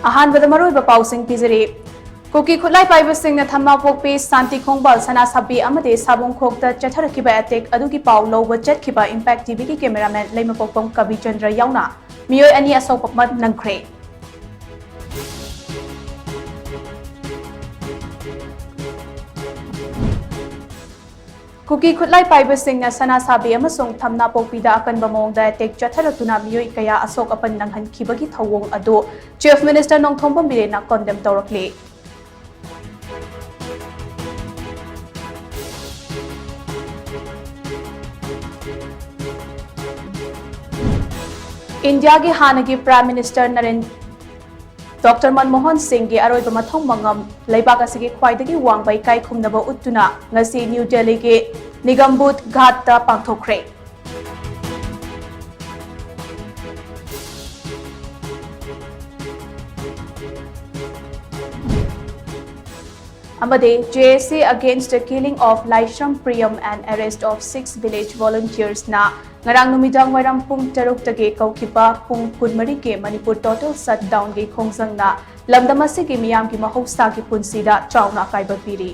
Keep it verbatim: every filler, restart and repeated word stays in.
ꯑꯍꯥꯟꯕꯗ ꯃꯔꯨꯑꯣꯏꯕ ꯄꯥꯎꯁꯤꯡ ꯄꯤꯖꯔꯤ꯫ ꯀꯨꯀꯤ ꯈꯨꯠꯂꯥꯏ ꯄꯥꯏꯕꯁꯤꯡꯅ ꯊꯝꯅꯥꯄꯣꯛꯄꯤ, ꯁꯥꯟꯇꯤ ꯈꯣꯡꯕꯥꯜ, ꯁꯅꯥꯁꯥꯕꯤ ꯑꯃꯗꯤ ꯁꯥꯕꯨꯡꯈꯣꯛꯇ ꯆꯠꯊꯔꯛꯈꯤꯕ ꯑꯦꯇꯦꯛ ꯑꯗꯨꯒꯤ ꯄꯥꯎ ꯂꯧꯕ ꯆꯠꯈꯤꯕ ꯏꯝꯄꯦꯛ ꯇꯤꯚꯤꯒꯤ ꯀꯦꯃꯦꯔꯥꯃꯦꯟ ꯂꯩꯃꯄꯣꯛꯄꯝ ꯀꯕꯤꯆꯟꯗ꯭ꯔ ꯌꯥꯎꯅ ꯃꯤꯑꯣꯏ ꯑꯅꯤ ꯑꯁꯣꯛꯄ ꯅꯪꯈ꯭ꯔꯦ꯫ ꯀꯨꯀꯤ ꯈꯨꯠꯂꯥꯏ ꯄꯥꯏꯕꯁꯤꯡꯅ ꯁꯅꯥꯁꯥꯕꯤ ꯑꯃꯁꯨꯡ ꯊꯝꯅꯥꯄꯣꯛꯄꯤꯗ ꯑꯀꯟꯕ ꯃꯑꯣꯡꯗ ꯑꯦꯇꯦꯛ ꯆꯠꯊꯔꯛꯇꯨꯅ ꯃꯤꯑꯣꯏ ꯀꯌꯥ ꯑꯁꯣꯛ ꯑꯄꯟ ꯅꯪꯍꯟꯈꯤꯕꯒꯤ ꯊꯧꯑꯣꯡ ꯑꯗꯨ ꯆꯤꯐ ꯃꯤꯅꯤꯁꯇꯔ ꯅꯣꯡꯊꯣꯝꯕꯝ ꯕꯤꯔꯦꯟꯅ ꯀꯣꯟꯗꯦꯝ ꯇꯧꯔꯛꯂꯤ꯫ ꯏꯟꯗꯤꯌꯥꯒꯤ ꯍꯥꯟꯅꯒꯤ prime minister Naren-, doctor Manmohan ꯁꯤꯡꯒꯤ ꯑꯔꯣꯏꯕ ꯃꯊꯧ ꯃꯉꯝ ꯂꯩꯕꯥꯛ ꯑꯁꯤꯒꯤ ꯈ꯭ꯋꯥꯏꯗꯒꯤ ꯋꯥꯡꯕ ꯏꯀꯥꯏ ꯈꯨꯝꯅꯕ ꯎꯠꯇꯨꯅ ꯉꯁꯤ ꯅ꯭ꯌꯨ ꯗꯦꯜꯂꯤꯒꯤ ꯅꯤꯒꯝꯕꯨꯗ ꯘꯥꯠꯇ ꯄꯥꯡꯊꯣꯛꯈ꯭ꯔꯦ꯫ ꯑꯃꯗꯤ J A C against the killing of Laishram Priyam and arrest of six village volunteersꯅ ꯉꯔꯥꯡ ꯅꯨꯃꯤꯗꯥꯡ ꯋꯥꯏꯔꯝ ꯄꯨꯡ ꯇꯔꯨꯛꯇꯒꯤ ꯀꯧꯈꯤꯕ ꯄꯨꯡ ꯀꯨꯟꯃꯔꯤꯒꯤ ꯃꯅꯤꯄꯨꯔ total shutdownꯒꯤ ꯈꯣꯡꯖꯪꯅ ꯂꯝꯗꯝ ꯑꯁꯤꯒꯤ ꯃꯤꯌꯥꯝꯒꯤ ꯃꯍꯧꯁꯥꯒꯤ ꯄꯨꯟꯁꯤꯗ ꯆꯥꯎꯅ ꯑꯀꯥꯏꯕ ꯄꯤꯔꯤ꯫